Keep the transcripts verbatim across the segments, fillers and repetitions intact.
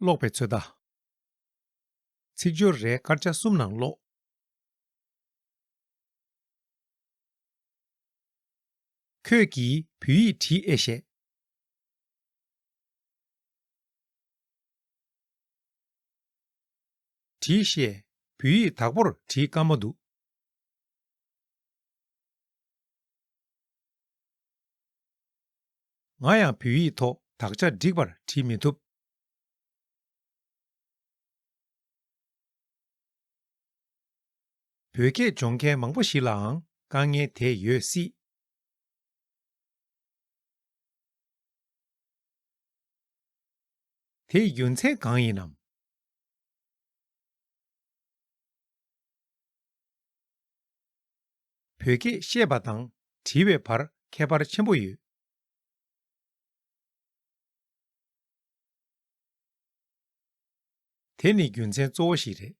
ཀློག་པའི་ཚོད་ལྟ། ཚིག་སྦྱོར་རེ་སྐར་ཆ་གསུམ་ནང་ཀློག། ཁྱོད་ཀྱིས་བོད་ཡིག་བྲིས་ཨེ་ཤེས། བྲིས་ཤེས། བོད་ཡིག་དག་པོར་བྲིས་དཀའ་མོ་འདུག། ང་ཡང་བོད་ཡིག་ཐོག་དག་ཆ་འགྲིག་པར་བྲིས་མི་ཐུབ། བོད་སྐད་སྦྱོང་མཁན་མང་པོ་ཞིག་ལའང་དཀའ་ངལ་དེ་ཡོད་སྲིད། དེའི་རྒྱུ་མཚན་གང་ཡིན་ནམ། བོད་སྐད་བཤད་པ་དང་བྲིས་པའི་བར་ཁྱད་པར་ཆེན་པོ་ཡོད། དེ་ནི་རྒྱུ་མཚན་གཙོ་བོ་ཞིག་རེད།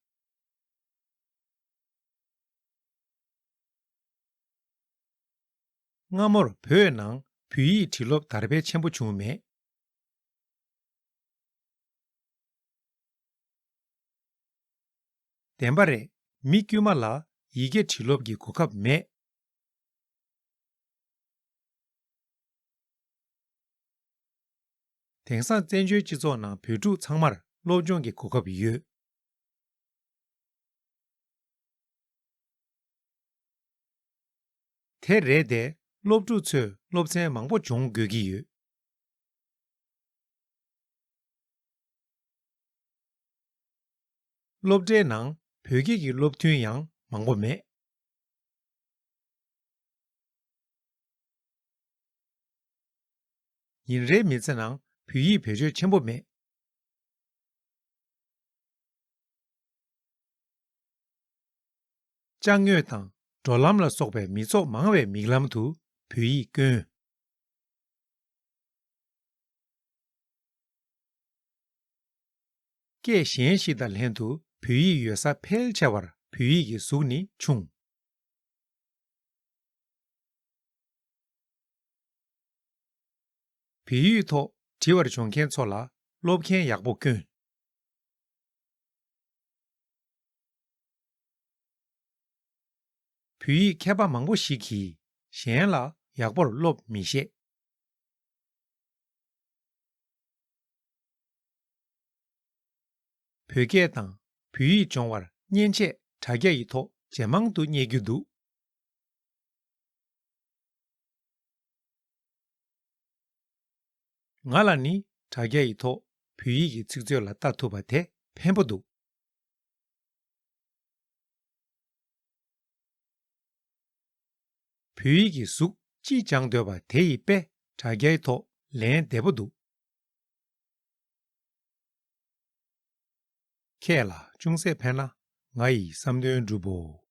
སྔ་མོར་བོད་ནང་བོད་ཡིག་བྲིས་སློབ་དར་སྤེལ་ཆེན་པོ་བྱུང་མེད། བདེན་པ་རེད། མི་དཀྱུས་མ་ལ་ཡི་གེ་བྲིས་སློབ་ཀྱི་གོ་སྐབས་མེད། དེང་སང་བཙན་བྱོལ་སྤྱི་ཚོགས་ནང་བོད་ཕྲུག་ཚང་མར་སློབ་སྦྱོང་གི་གོ་སྐབས་ཡོད། དེ་རེད་དེ། སློབ་ཕྲུག་ཚོས་སློབ་ཚན་མང་པོ་སྦྱོང་དགོས་ཀྱི་ཡོད། སློབ་གྲྭའི་ནང་བོད་སྐད་ཀྱི་སློབ་ཐུན་ཡང་མང་པོ་མེད། ཉིན་རེའི་མི་ཚེ་ནང་བོད་ཡིག་བེད་སྤྱོད་ཆེན་པོ་མེད། ཅ་དངོས་དང་འགྲོ་ལམ་ལ་སོགས་པའི་མི་ཚོགས་མང་བའི་མིག་ལམ་དུ་བོད་ཡིག་བཀོན། སྐད་གཞན་ཞིག་དང་ལྷན་དུ་བོད་ཡིག་ཡོད་ས་ཕལ་ཆེ་བར་བོད་ཡིག་གི་གཟུགས་ནི་ཆུང་། བོད་ཡིག་ཐོག་བྲིས་པར་སྦྱོང་མཁན་ཚོ་ལ་སློབ་མཁན་ཡག་པོ་བསྐོས། བོད་ཡིག་མཁས་པ་མང་པོ་ཞིག་གིས་གཞན་ལ་ཡག་པོར་སློབ་མི་ཤེས། བོད་སྐད་དང་བོད་ཡིག་སྦྱོང་བར་མཉེན་ཆས་དྲ་རྒྱ་ཡི་ཐོག་ཇེ་མང་དུ་རྙེད་རྒྱུ་འདུག། ང་ལ་ནི་དྲ་རྒྱ་ཡི་ཐོག་བོད་ཡིག་གི་ཚིག་མཛོད་ལ་ལྟ་ཐུབ་པ་དེ་ཕན་པོ་འདུག། བོད་ཡིག་གི་གཟུགས་ཅི་སྦྱང་འདོད་པ་དེ་ཡི་དཔེ་དྲ་རྒྱའི་ཐོག་ལེན་བདེ་པོ་འདུག། ཁྱེད་ལ་ཅུང་ཟད་ཕན་ན་ང་ཡི་བསམ་དོན་འགྲུབ་བོ།